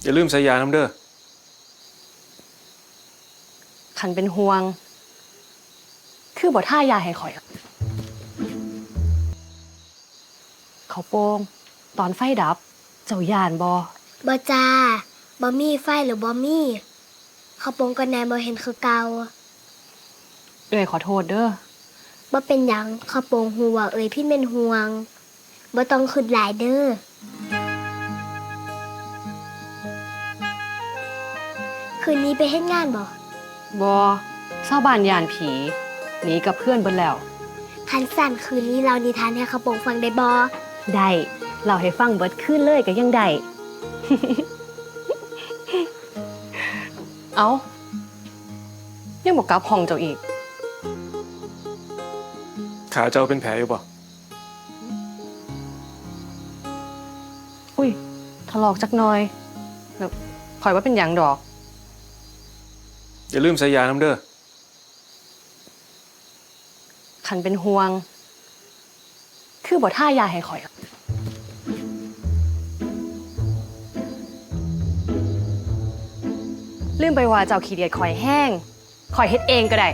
ຢ່າລືມໃສ່ຢານຳເດີ້. ຄັນເປັນຫ່ວງ ຄືບໍ່ທາຢາໃຫ້ຂ້ອຍ? ເຂົ້າໂປ່ງ, ຕອນໄຟດັບ ເຈົ້າຢ້ານບໍ່? ບໍ່ຈ້າ, ບໍ່ມີໄຟຫຼືບໍ່ມີ, ເຂົ້າໂປ່ງກໍແນມບໍ່ເຫັນຄືເກົ່າ. ເອື້ອຍຂໍໂທດເດີ້. ບໍ່ເປັນຫຍັງ, ເຂົ້າໂປ່ງຮູ້ວ່າເອື້ອຍພິມເປັນຫ່ວງ. ບໍ່ຕ້ອງຄິດຫຼາຍເດີ້. ຄືນນີ້ໄປເຮັດງານບໍ່? ບໍ່, ຊາວບ້ານຢ້ານຜີ, ໜີກັບເຮືອນເບິດແລ້ວ. ຄັນຊັ້ນ ຄືນນີ້ເລົ່ານິທານໃຫ້ເຂົ້າໂປ່ງຟັງໄດ້ບໍ່? ໄດ້, ເລົ່າໃຫ້ຟັງເບິດຄືນເລີຍກໍຍັງໄດ້. ເອົ້າ, ຍັງບໍ່ກັບຫ້ອງເຈົ້າອີກ? ຂາເຈົ້າເປັນແຜຢູ່ບໍ່? ອຸ້ຍ, ຖະຫຼອກຈັກໜ່ອຍ. ແລ້ວຂ້ອຍບໍ່ເປັນຫຍັງດອກ. ຢ່າລືມໃສ່ຢານຳເດີ້. ຄັນເປັນຫ່ວງ ຄືບໍ່ທາຢາໃຫ້ຂ້ອຍ? ລືມໄປວ່າເຈົ້າຂີ້ດຽດຂ້ອຍແຮງ. ຂ້ອຍເຮັດເອງກໍໄດ້.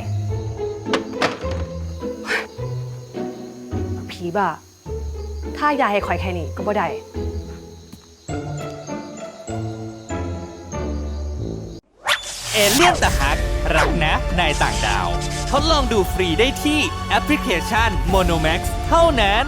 ຜີບ້າ, ທາຢາໃຫ້ຂ້ອຍແຄ່ນີ້ກໍບໍ່ໄດ້. ເອລຽນຕາຮັກ, ລັກນະນາຍຕ່າງດາວ. ທົດລອງດູຟຣີໄດ້ທີ່ແອັບພລິເຄຊັນ Monomax ເທົ່ານັ້ນ.